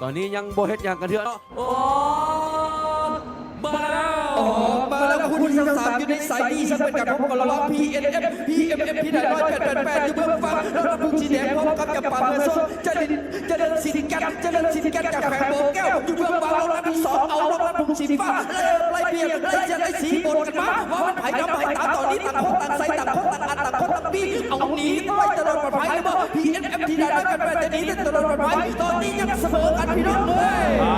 ຕອນນີ້ຍັງບໍ່ເຮັດຫຍັງກັນເທື່ອເນາະ. ໂອ້ ມາແລ້ວ ອໍ ມາແລ້ວ ຄູ່ທີຊາວສາມ ຢູ່ໃນສາຍນີ້ ເຊິ່ງເປັນການພົບກັນລະຫວ່າງ ພີເອັນເອັຟ ພີເອັນເອັຟ ພີໜ້ານ້ອຍ ແປດແປດແປດ ຢູ່ເບື້ອງຂວາ ລອດລຳພຸງສີແດງ ພ້ອມກັບຈຳປາເຮືອຊົງ ຈະລິນ ຈະເລີນສິນແກ່ນ ຈະເລີນສິນແກ່ນ ຈາກແຂວງບໍ່ແກ້ວ ຢູ່ເບື້ອງຂວາ ລອດລຳພຸງສີຟ້າ ແລ້ວໄລ່ບຽດ ໄລ່ຈຽດ ໄລ່ສີໂບດກັນມາ ວ່າມັນໃຜກັບໃຜ ຕາມຕອນນີ້ ຕ່າງຄົນຕ່າງໃສ່ ຕ່າງຄົນຕ່າງອັດ ຕ່າງຄົນຕ່າງປີ ເອົາໜີໄປຕະຫຼອດປອດໄພຫຼືບໍ່? ພີເອັນເອັຟ ພີໜ້ານ້ອຍ ແປດແປດ ຈະໜີໄປຕະຫຼອດປອດໄພ ຕອນນີ້ຍັງສະເໝີກັນ ພີ່ນ້ອງເອີຍ. ອ່າ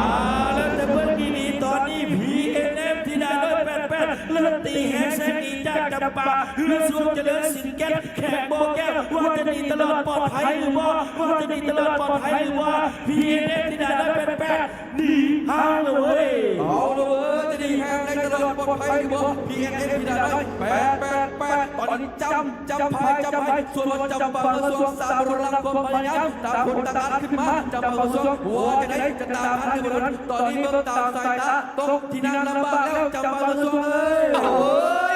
ແລ້ວແຕ່ເບິ່ງດີໆ ຕອນນີ້ ພີເອັນເອັຟ ພີໜ້ານ້ອຍ ແປດແປດ ເລີ່ມຕີແຮງແຊງໜີຈາກຈຳປາ ເຮືອຊົງ ຈະເລີນສິນແກ່ນ ແຂວງບໍ່ແກ້ວ ວ່າຈະໜີຕະຫຼອດປອດໄພຫຼືບໍ່? ວ່າຈະໜີຕະຫຼອດປອດໄພຫຼືບໍ່? ພີເອັນເອັຟ ພີໜ້ານ້ອຍ ແປດແປດ ໜີຫ່າງແລ້ວເວີຍ. ເອົາລະເວີຍ ຈະໜີຫ່າງໄດ້ຕະຫຼອດປອດໄພຫຼືບໍ່? ພີເອັນເອັຟ ພີໜ້ານ້ອຍ ແປດແປດແປດ ຕອນນີ້ຈຳ ຈຳພາຍ ຈຳພາຍ ສ່ວນວ່າຈຳປາເຮືອຊົງ ສາມລຸນລັງຄວາມພະຍາຍາມ ຕ່າງຄົນຕ່າງອັດຂຶ້ນມາ ຈຳປາເຮືອຊົງ ວ່າຈັ່ງໃດ ຈະຕາມທັນຫຼືບໍ່ທັນ? ຕອນນີ້ເບິ່ງຕາມສາຍຕາ ຕົກທີ່ນັ່ງລຳບາກແລ້ວ ຈຳປາເຮືອຊົງເອີຍ. ໂອ້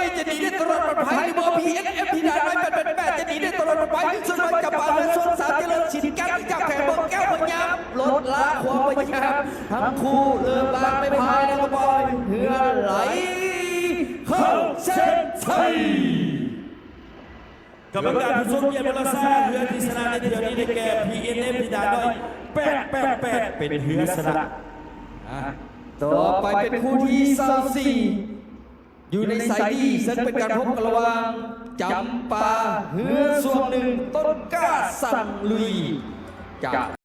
ຍ ຈະໜີໄດ້ຕະຫຼອດປອດໄພຫຼືບໍ່? ພີເອັນເອັຟ ພີໜ້ານ້ອຍ ແປດແປດແປດ ຈະໜີໄດ້ຕະຫຼອດປອດໄພ ສ່ວນວ່າຈຳປາເຮືອຊົງ ສາມຈະເລີນສິນແກ່ນ ຈາກແຂວງບໍ່ແກ້ວ ພະຍາຍາມລົດລະຄວາມພະຍາຍາມ ທັງຄູ່ເລີ່ມບາກໄມ້ພາຍ ແລ້ວກໍປ່ອຍເຮືອໄຫຼເຂົ້າເສັ້ນໄຊ. ກຳມະການຜູ້ຊົງກຽດ ມາລາຊາ ເຮືອທີ່ຊະນະໃນຖ້ຽວນີ້ໄດ້ແກ່ ພີເອັນເອັຟ ພີໜ້ານ້ອຍ ແປດແປດແປດ ເປັນເຮືອຊະນະ. ອ່າ ຕໍ່ໄປເປັນຄູ່ທີຊາວສີ່ ຢູ່ໃນສາຍດີ ເຊິ່ງເປັນການພົບກັນລະຫວ່າງ ຈຳປາເຮືອຊ່ວງໜຶ່ງ ຕົ້ນກ້າສັງລຸຍ ຈາກ